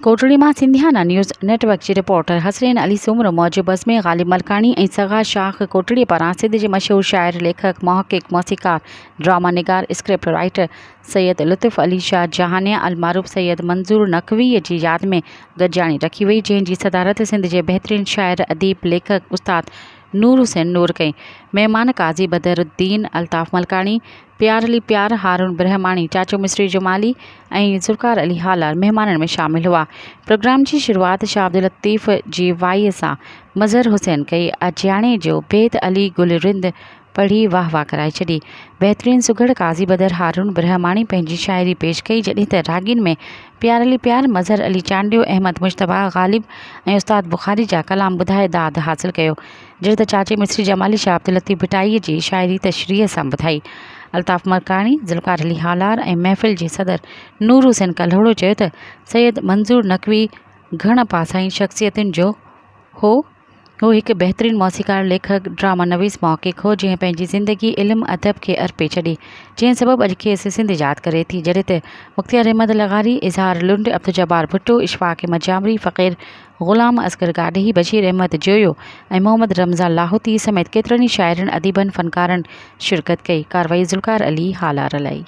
ڪوٽڙي مان Sindhiana news net work جي reporter Hasnain Ali Soomro موجب بس ۾ غالب ملڪاڻي ۽ سگا شاخ ڪوٽڙي پاران سنڌ جي مشهور شاعر، ليکڪ، محقق، موسيقار، ڊراما نگار، اسڪرپٽ رائيٽر سيد لطف علي شاهه جهانيان المعروف سيد منظور نقويء جي ياد ۾ گڏجاڻي رکي وئي، جنهن جي صدارت سنڌ جي بهترين شاعر، اديب، ليکڪ استاد نور حسين نور ڪئي. مهمان قاضي بدر الدين، الطاف ملڪاڻي، پيار علي پيار، هارون برهماڻي، چاچو مصري جمالي ۽ ذوالفقار علي هالار مهمانن ۾ شامل هئا. پروگرام جي شروعات شاهه عبداللطيف جي وائيء سان مظهر حسين ڪئي. اجياڻي جو بيت علي گل رند پڙهي واهه واهه ڪرائي ڇڏي. بهترين سگهڙ قاضي بدر هارون برهماڻي پنهنجي شاعري پيش ڪئي جڏهن ته راڳين ۾ پيار علي پيار، مظهر علي چانڊيو، احمد مجتبيٰ، غالب ۽ استاد بخاري جا ڪلام ٻڌائي داد حاصل ڪيو. جڏهن ته چاچي مصري جمالي شاهه عبداللطيف ڀٽائيء جي شاعري تشريح سان ٻڌائي. الطاف مرڪاڻي، ذوالفقار علي هالار ۽ محفل جي صدر نور حسين ڪلهوڙو چيو ته سيد منظور نقوي گهڻ پاسائين شخصيتن جو هو، هو هڪ بهترين موسيقار، ليکڪ، ڊراما نويس، محقق هو، جنهن پنهنجي زندگي علم ادب کي ارپي ڇڏي، جنهن سبب اڄ کيس سنڌ ياد ڪري ٿي، جڏهن ته مختيار احمد لغاري، اظهار لنڊ، عبدالجبار ڀٽو، اشفاق احمد جامري، فقير غلام اصغر گاڏهي، بشير احمد جويو ۽ محمد رمضان لاهوتي سميت ڪيترن ئي شاعرن، اديبن، فنڪارن شرڪت ڪئي. ڪارروائي ذوالفقار علي هالار لئي.